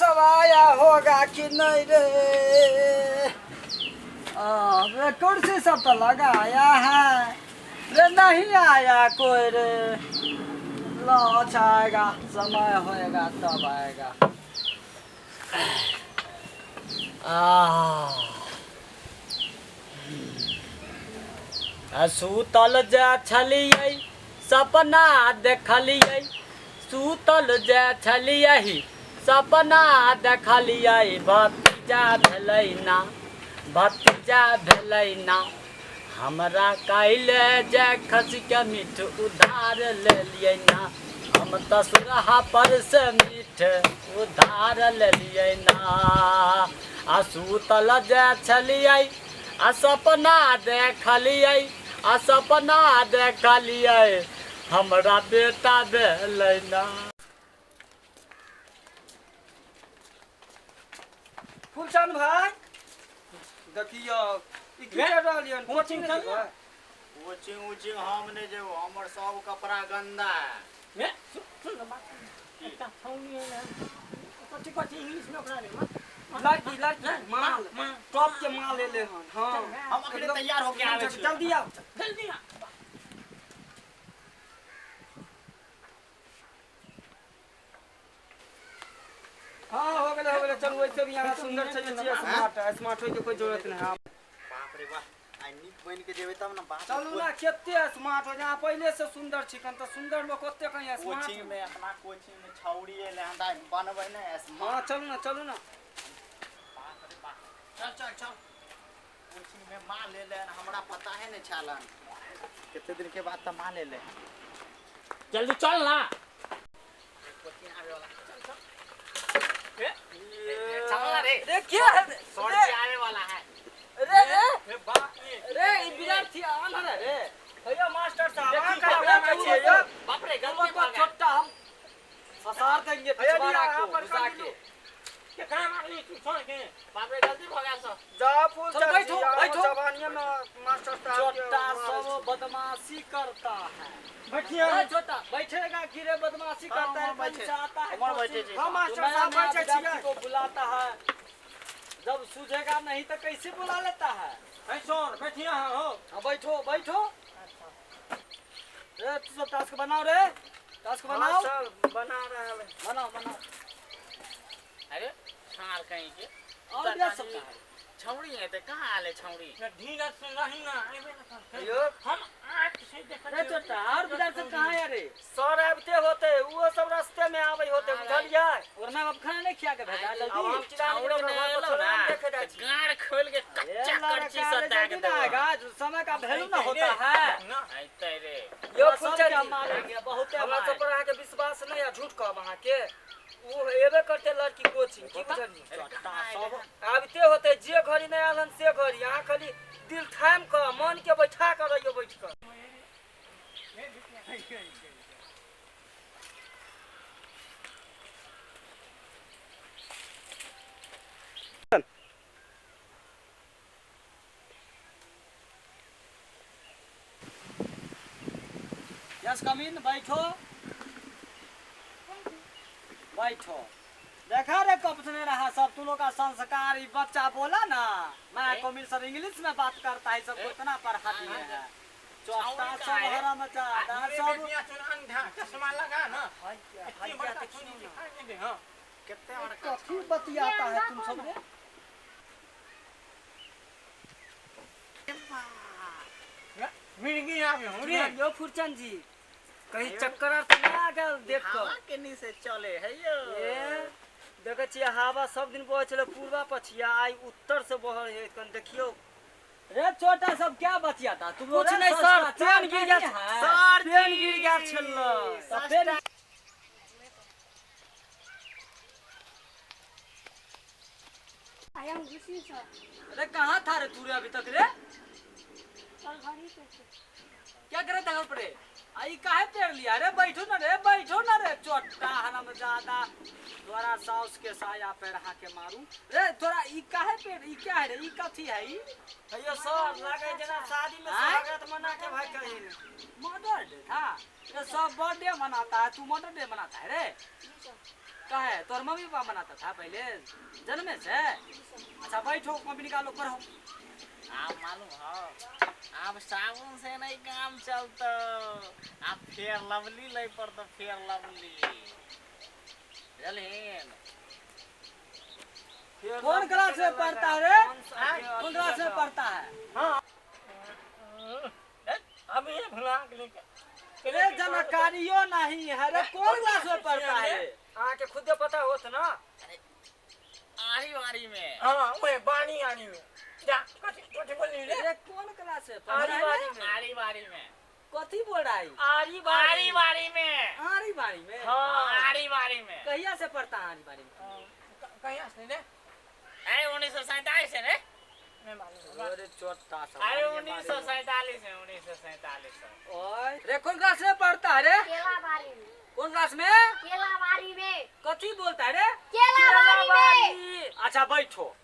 सब आया होगा कि नहीं रे। अबे कुर्सी सब तो लगाया है रे, नहीं आया कोई रे। लो अच्छा आएगा, समय होएगा तब आएगा। आ सुतल जा छलियै सपना देखलियै, सुतल जा छलियै सपना देखलियै, भतीजा भेलै ना, भतीजा भेलै ना। हमरा काल्हि जे खसीके मीठ उधार लेलियै ना, हम तऽ सुरहा पर से मीठ उधार लेलियै ना। आ सुतल जे छलियै आ सपना देखलियै, आ सपना देखलियै, हमरा बेटा भेलै ना। फूलचंद भाई देखियो ई की कर रहल यन? कोचिंग चल? कोचिंग उचिंग हम नहीं जेबो, हमर सब कपड़ा गंदा है। सुन ना बात, एकटा छौनी है कथि कथि इंग्लिश में ओकरा रे लड़की लड़की माल टॉप के माल ले ले हन। हां हम अखने तैयार होके आवे छी, जल्दी आओ जल्दी आओ। हां हो गेलै हो गेलै, चल। वैसे भी यहाँ सुंदर छै, स्मार्ट है, स्मार्ट होय के कोई जरूरत नहीं। हां बाप रे वाह, आई नीक बन के जेबे तब ना बाप। चलू ना, कते स्मार्ट हो जा, पहले से सुंदर छी कन त सुंदर लोग ओते कहीं स्मार्ट। कोचिंग में अपना कोचिंग में छौड़ी एले हन त बनबै ना स्मार्ट। हां चलू ना चलू ना। बाप रे बाप, चल चल चल। कोचिंग में मां ले ले, हमरा पता है नहीं छालन कितने दिन के बाद त मां ले ले। जल्दी चल ना, कोचिंग आवे वाला। चल चल चल ना रे। रे क्या है सर जी आवे वाला है रे रे रे ई विद्यार्थी आन है रे। भैया मास्टर साहब का छियै। बाप रे गलती को छोटा हम फसार देंगे पिछवाड़ा को घुसा के। केकरा मारली तू छोड़ के? बाप रे गलती भ गेल सर। जा फूल चल बैठो बैठो। जवानिया में मास्टर साहब छोटा सब बदमाशी करता है। बैठिए छोटा बैठेगा कि रे बदमाशी करता है, पैसा आता है। हम मास्टर साहब बैठे छियै को बुलाता है, जब सूझेगा नहीं तो कैसे बुला लेता है। सर बैठिए। हो हाँ बैठो बैठो। रे तू सब टास्क बनाओ रे, टास्क बनाओ। सर बना रहा है, बनाओ बनाओ। अरे छाड़ कहीं के और क्या सब है छौड़ी है ते कहां आले छौड़ी? ढीला से रही ना आबे ना। हम आंख से देख रे छोटा और बिदार सब कहां है रे? सर आबते होते, वो सब रास्ते में आवे होते, बुझलियै? और मैं अब खाना नहीं खिया के भेजा जल्दी। हम चिल्ला देखे जाय छी, गाड़ खोल के कच्चा करची से दाग देगा। समय का वैल्यू ना होता है ना। आइते रे यो फूलचंद जी मारेंगे बहुत। हमरा सब पर अहाँ के विश्वास नहीं है, झूठ कहब अहाँ के। वो एबे करते लड़की कोचिंग की बुझलियै? आबते होते, जे घड़ी नहीं आयल हन से घड़ी। अहाँ खाली दिल थाम क मन के बैठा कर रहियो बैठ कर। यस कम इन, बैठो बैठो। देखा रे कपने रहा सब तू लोग का संस्कार। ये बच्चा बोला ना मैं कोमिल सर इंग्लिश में बात करता है, सबको इतना पढ़ा दिए हैं। चौथा सब हराम चाहता सब। चश्मा लगा ना, इतनी बड़का छुरी दिखाई नहीं दे। हां कितने बड़का कथी बतियाता है तुम सब रे? मिर्गी आवे हो रे। यो फुरचंद जी कहीं चक्कर तो नहीं आ गेल देख हवा केनी से चले है यो? ए देखै छियै हवा सब दिन बहै छलै पूर्वा पछिया, आई उत्तर से बहै है। कन देखियो रे छोटा सब क्या बतियाता तुम? कुछ नहीं सर, पेन गिर गया सर, पेन गिर गया छल। Pen I am Khushi sir. अरे कहाँ था रे तू रे अभी तक रे? सर घर ही पे थे। क्या करे था घर पर? आई काहे पेड़ लिया रे? बैठो ना रे, बैठो ना रे। चोटा हराम ज्यादा तोरा साउस के साया पे रहा के मारू रे। तोरा ई काहे पेड़, ई क्या है रे? ई कथी है ई? भैया सर लागे जना शादी में स्वागत मना के भाई कहीं मर्डर डे था रे। सब बर्थडे मनाता है, तू मर्डर डे मनाता है रे? का है तोर मम्मी पापा बनाता था पहले जन्मे से? अच्छा बैठो, कॉपी निकालो, पढ़ो। आप मालूम हो आप साबुन से नहीं काम चलता, आप फेयर लवली ले पड़ता, फेयर लवली चलिन। कौन क्लास में पढ़ता है रे? कौन क्लास में पढ़ता है? हाँ अब ये भुला के अरे जानकारियों नहीं है रे, कौन क्लास में पढ़ता है? आके खुद पता होत ना। आरी वारी में। हाँ वो बानी आरी में जा कथी कथी बोलली रे? अरे कौन क्लास में? आरी वारी में। आरी वारी में कथी बोल रहा है? आरी बारी वारी में। आरी बारी में? हाँ आरी बारी में। कहिया से पढ़ता है आरी बारी में? कहिया से रे? अरे 1947 से रे। मैं मालूम। अरे चोटा सा। अरे 1947 है, 1947। ओए रे कौन क्लास में पढ़ता है रे? केला बारी में। कौन क्लास में? केला बारी में। कथी बोलता है रे? केला बारी में। अच्छा बैठो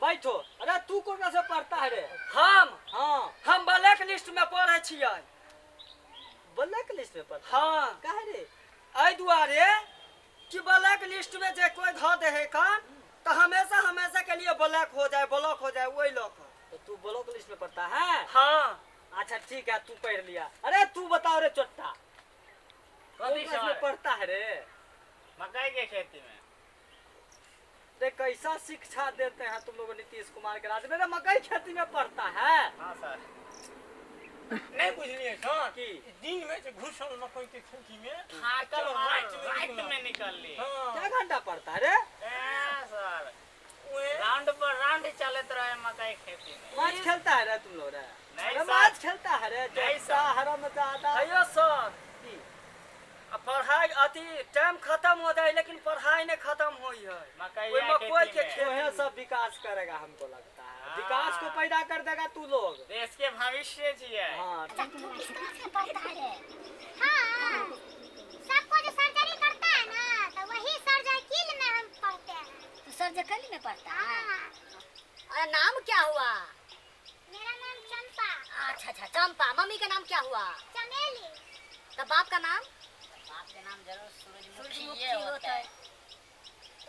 बैठो। अरे तू कौन क्लास में पढ़ता है रे? हम? हाँ हम ब्लैक लिस्ट में पढ़े छियै। ब्लैक लिस्ट में पढ़? हाँ। काहे रे? एहि दुआरे कि ब्लैक लिस्ट में जे कोई धऽ दे है कान तो हमेशा हमेशा के लिए ब्लैक हो जाए, ब्लॉक हो जाए, वही लॉक। तो तू ब्लॉक लिस्ट में पढ़ता है? हाँ। अच्छा ठीक है, तू पढ़ लिया। अरे तू बताओ रे चोट्टा, कौन क्लास में पढ़ता है रे? मकई के खेती में। रे कैसा शिक्षा देते हैं तुम लोग नीतीश कुमार के राज्य में? रे मकई खेती में पढ़ता है? हाँ सर। नहीं बुझलिए सर की दिन में से घुसल मकई के खेती में थाकल रात में निकल ली। क्या घंटा पढ़ता है रे? ए सर राउंड पर राउंड चलत रहे मकई खेती में। मैच खेलता है रे तुम लोग रे? नहीं सर। मैच खेलता है रे? नहीं सर। हरम ज्यादा। अयो सर पढ़ाई अति टाइम खत्म हो जाए लेकिन पढ़ाई नहीं खत्म होई है। मकई मकई के खेत सब विकास करेगा हमको लगता है। विकास को पैदा कर देगा तू लोग, देश के भविष्य जी है। हाँ। हाँ, सबको जो सर्जरी करता है ना तो वही सर्जरी में हम पढ़ते हैं। तो सर्जरी में पढ़ता है? अरे नाम क्या हुआ? मेरा नाम चंपा। अच्छा अच्छा चंपा। मम्मी का नाम क्या हुआ? चमेली। तो बाप का नाम? बाप के नाम जरूर सूरजमुखी होता है।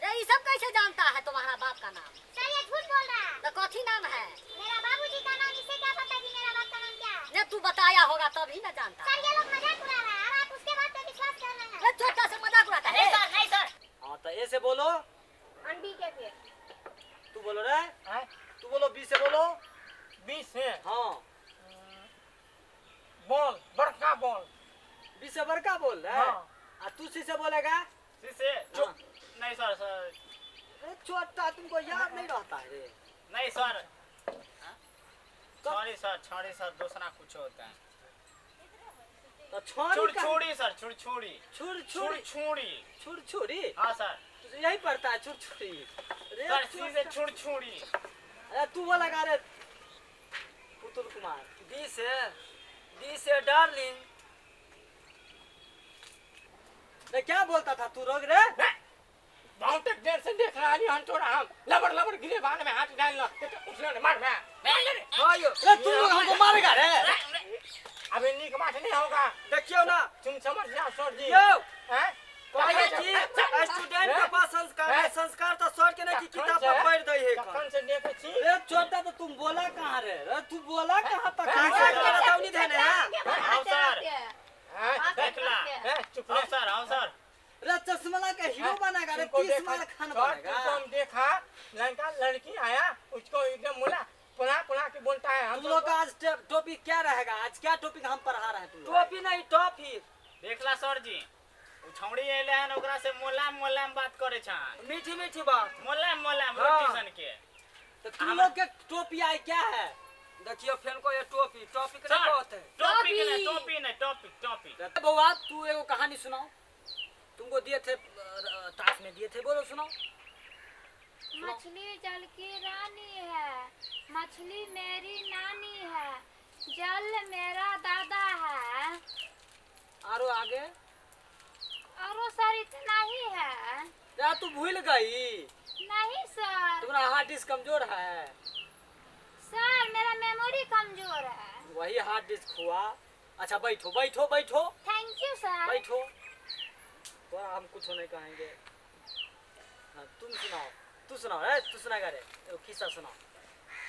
रे ये सब कैसे जानता है तुम्हारा बाप का नाम? सर ये झूठ बोल रहा है। तो कौन नाम है? मेरा बाबूजी का नाम, इसे क्या पता कि मेरा बाप का नाम क्या है? ने तू बताया होगा तभी ना जानता। सर ये लोग मजाक उड़ा रहा है और आप उसके बात पे विश्वास कर रहे हैं। रे छोटा सा मजाक उड़ाता है। नहीं सर, नहीं सर। हां तो ए से बोलो। अंडी के पेड़। तू बोलो रे। तू बोलो, बी से बोलो। बी से? हां। बॉल, बड़का बॉल। बी से बड़का बोल रहा है। आ तू सी से बोलेगा? सी से? नहीं सर सर। अरे छोटा तुमको याद नहीं रहता है रे? नहीं सर। सॉरी सर, छोड़ी सर, दूसरा कुछ होता है। तो छोड़ी छुड़ी सर, छुड़छुड़ी। छुड़छुड़ी। छुड़छुड़ी। हाँ सर। यही पढ़ता है छुड़छुड़ी। सर सी से छुड़छुड़ी। अरे तू बोलेगा रे पुतुल कुमार। डी से? डी से डार्लिंग। रे क्या बोलता था तू रोग रे? बहुत देर से देख रहा है हम तोरा, हम लबड़ लबड़ गिरे बाल में हाथ डाल लो उसने मार मैं। हां यो रे तू लोग हमको मारेगा रे? अबे नीक बात नहीं होगा। देखियो ना तुम समझ जाओ सर जी। यो हैं कहिए कि स्टूडेंट के पास संस्कार है, संस्कार तो सर के नहीं कि किताब पर पढ़ दे है। कौन से देखै छी रे छोटा? तो तुम बोला कहां रे? रे तू बोला कहां तक? कहां के बताऊनी देने है? हां सर देखला। चुप रहो सर। हां सर। रे चश्मा का हीरो बनेगा रे, 30 मार खान बनेगा। तुमको हम देखा लड़का लड़की आया उसको एकदम बोला पुला पुला के बोलता है। हम लोग का आज टॉपिक क्या रहेगा? आज क्या टॉपिक हम पढ़ा रहे हैं तुम लोग? टॉपिक नहीं टॉपिक। देखला सर जी, उ छौड़ी एले हन ओकरा से मोलाम मोलाम बात करे छन, मीठी मीठी बात, मोलाम मोलाम रोटी सन के। तो तुम लोग के टोपी आई क्या है? देखियो फेन को ये टोपी टॉपिक नहीं कहते, टॉपिक नहीं, टोपी नहीं, टॉपिक टॉपिक। बउआ तू एगो कहानी सुनाओ, तुमको दिए थे टास्क में दिए थे, बोलो सुनाओ। मछली जल की रानी है, मछली मेरी नानी है, जल मेरा दादा है। आरो आगे? आरो सर इतना ही है। या तू भूल गई? नहीं सर। तुम्हारा हार्ड डिस्क कमजोर है। सर मेरा मेमोरी कमजोर है। वही हार्ड डिस्क हुआ। अच्छा बैठो बैठो बैठो। Thank you sir. बैठो, तो हम कुछ नहीं कहेंगे। हाँ, तुम सुनाओ, तू सुनाओ रे, तू सुनाएगा रे, एगो खिस्सा सुनाओ।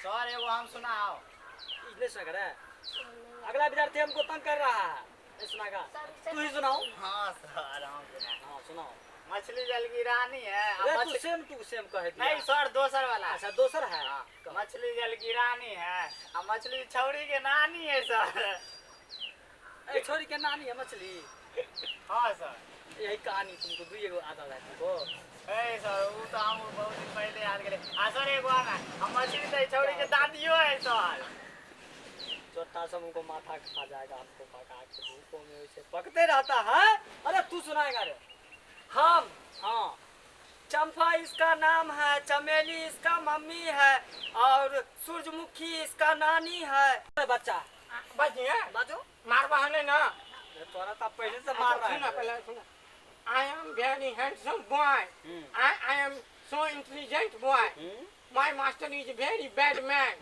सर एगो हम सुनाओ। ई नहीं सुनाएगा रे। अगला विद्यार्थी हमको तंग कर रहा है, नहीं सुनाएगा, तू ही सुनाओ। हाँ सर हम सुनाओ। हाँ सुनाओ। मछली जल की रानी है। अरे तू सेम टू सेम कह दिया। नहीं सर दोसर वाला। अच्छा दोसर है। हाँ। मछली जल की रानी है आ मछली छौरी के नानी है सर। ए छोरी के नानी है मछली। हाँ सर यही कहानी तुमको दुई एगो आता है तुमको। ए सर वो तो हम बहुत दिन पहले याद करे। आ सर एगो आना हम मछली तो छौरी के दादियो है सर। छोटा सा हमको माथा खा जाएगा, हमको पका के धूपों में वैसे पकते रहता है। अरे तू सुनाएगा रे। हम हाँ। चंपा इसका नाम है, चमेली इसका मम्मी है और सूरजमुखी इसका नानी है। अरे बच्चा बजिए बाजो मारवा हने ना। तोरा तो पहले से मार रहा है। सुना पहले सुना। I am very handsome boy. I am so intelligent boy. My master is very bad man.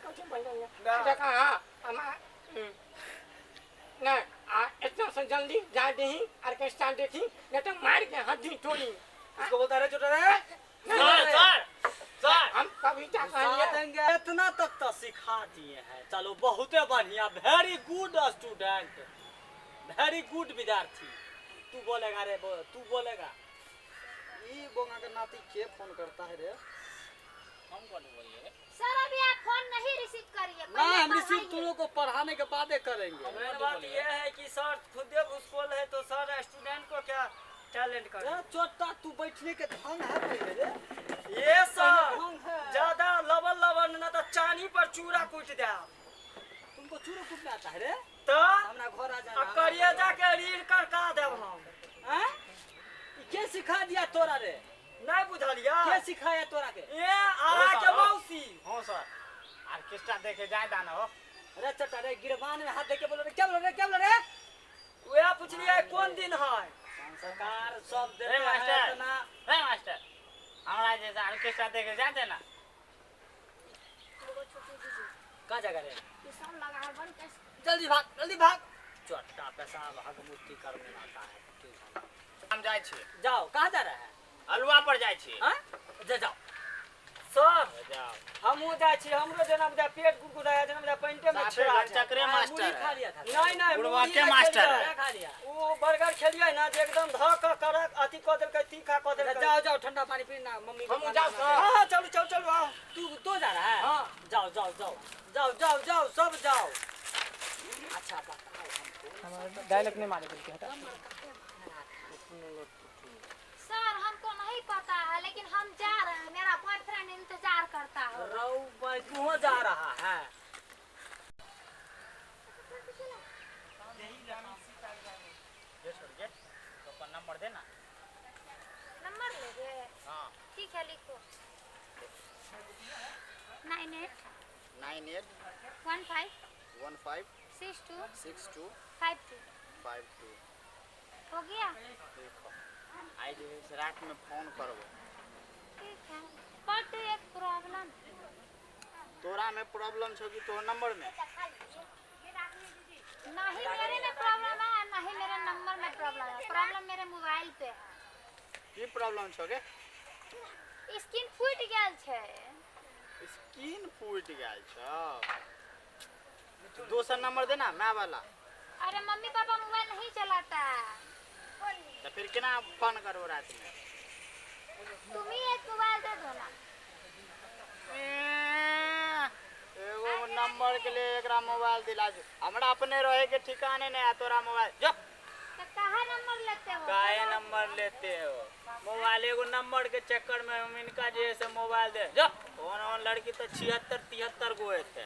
कुछ बोल रहा देखा। हाँ नहीं इतना से जल्दी जा दही ऑर्केस्ट्रा देखी नहीं तो मार के हड्डी तोड़ी। इसको बोलता रे छोटा रे। सर सर सर हम कविता कहेंगे। इतना तक तो सिखा दिए हैं। चलो बहुत बढ़िया, very good student, very good विद्यार्थी। तू बोलेगा रे, तू बोलेगा। ये बोंगा के नाती के फोन करता है रे। हम कौन बोलिए सर? अभी आप फोन नहीं रिसीव करिए। ना हम रिसीव तुम लोग को पढ़ाने के बाद करेंगे। मेन बात ये है कि सर खुद घुसखोर है तो सर स्टूडेंट को क्या टैलेंट कर। चोटा तू बैठने के ढंग है पहले रे। ये सर ज्यादा लबन लबन ना तो चानी पर चूरा कूट दे। तुमको चूरा कूटना आता है रे? तो हमरा घर आ जाना करिए जाके रील करका देब हम। हैं के सिखा दिया तोरा रे? नहीं बुझलिया के सिखाया तोरा के? ए आरा के मौसी। हां सर ऑर्केस्ट्रा देखे जाय दाना हो। अरे चटा रे गिरबान में हाथ देके बोलो रे, क्या बोलो रे, क्या बोलो रे? वह पूछलिए कौन दिन है? संस्कार सब देते हैं मास्टर। इतना रे मास्टर हमरा जैसा ऑर्केस्ट्रा देखे जाते ना। कहां जगह रे? पेशाब लगा है बंद कैसे? जल्दी भाग, जल्दी भाग। चट्टा पेशाब भाग मूर्ति करने आता है। हम जाय छी। जाओ, कहां जा रहा है? अलुआ पर जाय छी। हां जा जाओ सर। जाओ हमहू जाय छी। हमरो जेना बुझा पेट गुदगुदाया जेना बुझा पेंटे में छेड़ा चकरे मास्टर खा लिया था। नहीं नहीं बुढ़वा के मास्टर क्या खा लिया? वो बर्गर खेलिए ना जे एकदम ध क करक अथी क देलकै, तीखा क देलकै। जाओ जाओ ठंडा पानी पीना मम्मी। हम जाओ सर। हां चलू चलू चलू आओ। तू तो जा रहा है? हां जाओ जाओ जाओ जाओ जाओ जाओ सब जाओ। अच्छा बताओ हमको। हमारा डायलॉग नहीं मारे बोलते हटा। सर हमको नहीं पता है लेकिन हम जा रहे हैं, मेरा बॉयफ्रेंड इंतजार करता है। रऊ भाई तू जा रहा है। ये छोड़ के तो अपन नंबर देना। नंबर ले? हां ठीक है लिखो। 98 98 15 15 62 62 52 52 हो गया। देखो आई जो है रात में फोन करबो। ठीक है बट एक प्रॉब्लम। तोरा में प्रॉब्लम छो कि तोर नंबर में? नहीं मेरे में प्रॉब्लम है, नहीं मेरे नंबर में प्रॉब्लम है। प्रॉब्लम मेरे मोबाइल पे है। की प्रॉब्लम छो के? स्क्रीन फूट गेल छै। स्क्रीन फूट गेल छो? दोसर नंबर देना मैं वाला। अरे मम्मी पापा मोबाइल नहीं चलाता है। तो फिर केना फोन करो रात में? तुम ही एक मोबाइल दे दो ना। एगो नंबर के लिए एकरा मोबाइल दिला दे। हमरा अपने रहे के ठिकाने नहीं आ तोरा मोबाइल। जो तो कहाँ नंबर लेते हो? काहे नंबर लेते हो? मोबाइल एगो नंबर के चक्कर में हम इनका जे से मोबाइल दे। जो कौन कौन लड़की तो 76 73 गो थे।